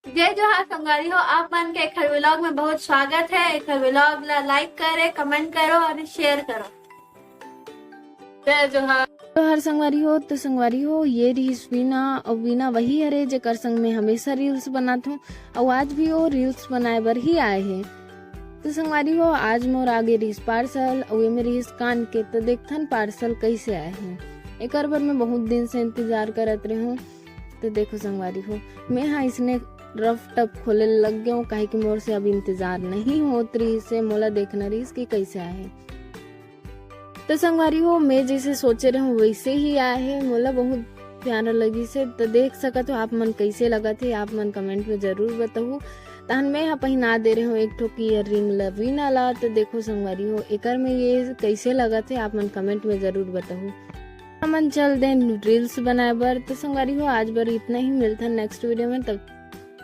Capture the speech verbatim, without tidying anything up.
जय जोहार संगवारी हो, आप मन के एखर व्लॉग में बहुत स्वागत है। एखर व्लॉग ला लाइक करे, कमेंट करो और शेयर करो। जय जोहार। जोहार संगवारी हो। तो संगवारी हो, ये रिहिस वीना, अउ वीना वही हरे जेकर संग में हमेशा रील्स बनात हूँ, अउ आज भी वो रील्स बनाए बर ही आए हे। तो संगवारी हो, आज मोर आगे रिहिस पार्सल, अउ एमे रिहिस कान के। तो देखथन पार्सल कैसे आए हे। एकर बर मैं बहुत दिन से इंतजार करत रहूँ। तो देखो संगवारी हो, मैं हा इसने रफ टफ खोले लग गए हूँ, काहे कि मोर से अब इंतजार नहीं होत रहिस हे, मोला देखना रहिस कि कैसे आए हे। तो संगवारी हो, मैं जैसे सोचे रहूँ वैसे ही आए हे, मोला बहुत प्यारा लगिस हे। तो देख सकत हो आप मन कैसे लगत हे, आप मन कमेंट में जरूर बताहू। तहन मैं हा पहिना दे रहे हूँ एक ठो ईयर रिंग ला वीना ला। तो देखो संगवारी हो, एकर में ये कैसे लगत हे, आप मन कमेंट में जरूर बताहू। हमन चल देन रील्स बनाए बर। तो संगवारी हो, आज बर इतना ही, मिलथन नेक्स्ट वीडियो में। तब